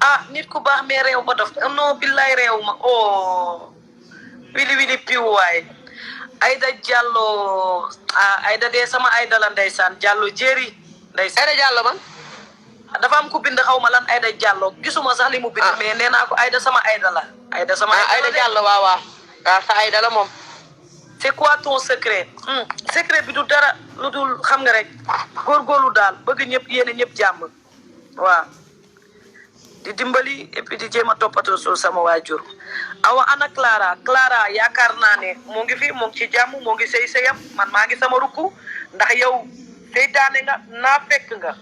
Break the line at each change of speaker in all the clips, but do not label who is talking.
ah nit ku baax mais réew ba dof non billaay réew ma oh wili wili piw waay Aïda Diallo ah Aïda de sama Aïda la ndeysaan Diallo jéeri ndeysaan
Aïda Diallo man
dafa am ku bind xaw ma lan Aïda Diallo gisuma sax li mu bind mais nee naa ko Aïda sama Aïda la Aïda sama
Aïda Diallo waaw waaw sa Aïda la moom
c'est quoi ton secret secret bi du dara lu dul xam nga rek góorgóorlu daal bëgg ñëpp yéene ñëpp jàmm waaw di dimbali et puis di jéem a toppatoo suul sama waajur awa ana Clara yaakaar naa ne moo ngi fi moo ngi ci jàmm moo ngi sëy sëyam man maa ngi sama rukku ndax yow seytaane nga naa fekk nga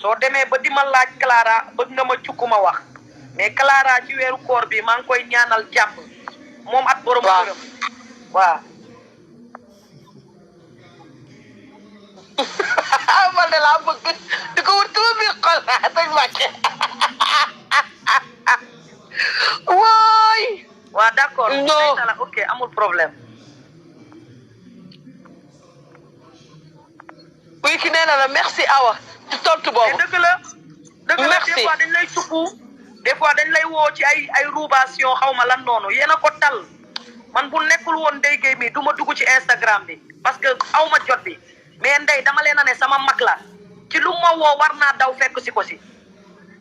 soo demee ba di ma laaj Clara bëgg nga ma cukku ma wax mais Clara ci weeru koor bi maa ngi koy ñaanal jàmm moom at borom këram waaw
man de laa bëgg di ko wut sama biir xol dañ wàcce waay
waaw d'accord
non
ok amul problème
oui ki nee na la merci Awa ci tontu boobu
dëgg la
merci
des fois dañ lay suppu des fois dañ lay woo ci ay roubation xaw ma lan noonu yéen a ko tal man bu nekkul woon Ndeye Gueye mi du ma dugg ci Instagram bi parce que aw ma jot bi mais Ndeye dama leen a ne sama mag la ci lu ma woo war naa daw fekk si ko si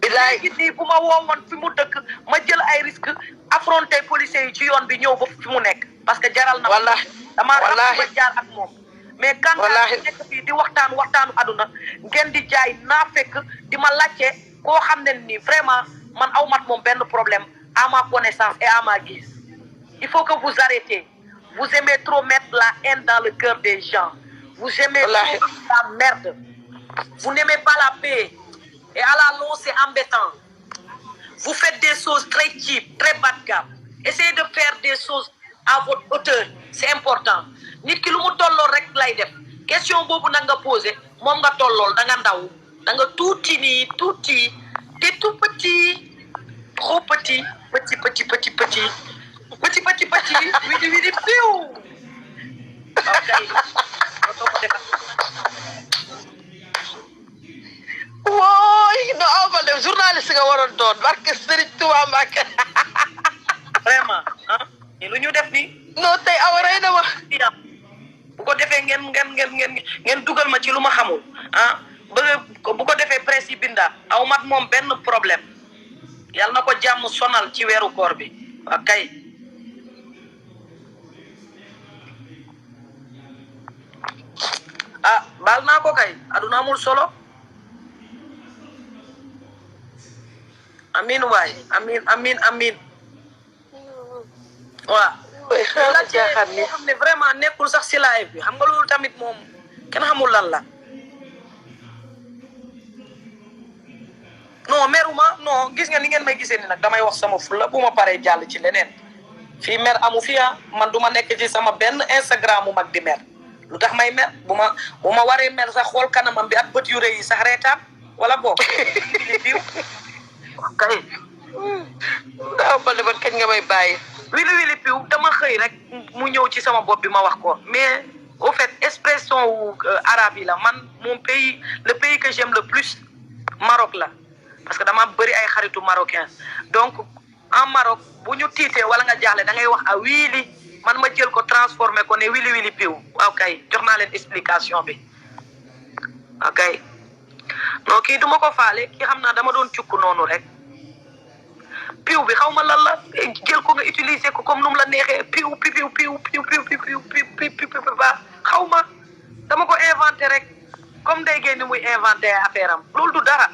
bilaay gis nii bu ma woowoon fi mu dëkk ma jël ay risque affronter policiers yi ci yoon bi ñëw ba fi mu nekk parce que jaral na
wallaahi
dama xam ba jaar ak moom mais quand nekk fii di waxtaanu aduna ngeen di jaay naa fekk di ma laajte koo xam ne nii vraiment man aw mat moom benn problème à ma connaissance et à ma guise il faut que vous arrêtez vous aimez trop mettre la haine dans le cœur des gens vous aimez trop la merde vous n'aimez pas la paix et à la longue c'est embêtant vous faites des choses très cheap très bas de gamme essayez de faire des choses à votre hauteur c'est important nit ki lu mu tollool rek lay def question boobu nag nga posé moom nga tollool da nga ndaw da nga tuuti nii tuuti t'es tout petit trop petit widi piw ok
wooy no awma dem journaliste nga waroon doon barke Serigne Touba Mbacké
vraiment ah lu ñu def nii
non tey Awa rey na ma
bu ko defee ngeen dugal ma ci lu ma xamul ah bu ko defee presse yi binda aw mat moom benn problème yàlla na ko jàmm sonal ci weeru koor bi waaw kay baal naa ko kay aduna amul solo amin waay amin waaw la ci xam ne vraiment nekkul sax si live bi xam nga loolu tamit moom kenn xamul lan la non meruma non gis nga ni ngeen may gisee ni nag damay wax sama fulla bu ma paree jàll ci leneen fii mer amu fi man du ma nekk ci sama benn Instagram mu mag di mer lu tax may mer bu ma waree mer sax xool kanamam bi ak bët yu rëy yi sax reetaan wala boobu diw kay
daaw ba man kañ nga may bàyyi
wili piw dama xëy rek mu ñëw ci sama bopp bi ma wax ko mais au fait expression wu arabe yi la man mon pays le pays que j'aime le plus Maroc la parce que dama bëri ay xaritu marocain donc en Maroc bu ñu tiitee wala nga jaaxle da ngay wax a wili man ma jël ko transformé ko ne wili piw waaw kay jox naa leen explication bi waaw kay non kii duma ko faale kii xam naa dama doon cukk noonu rek piw bi xaw ma lan la jël ko nga utiliser ko comme nu mu la neexee piw ba xaw ma dama ko inventé rek comme Ndeye Gueye ni muy inventé affaire am loolu du dara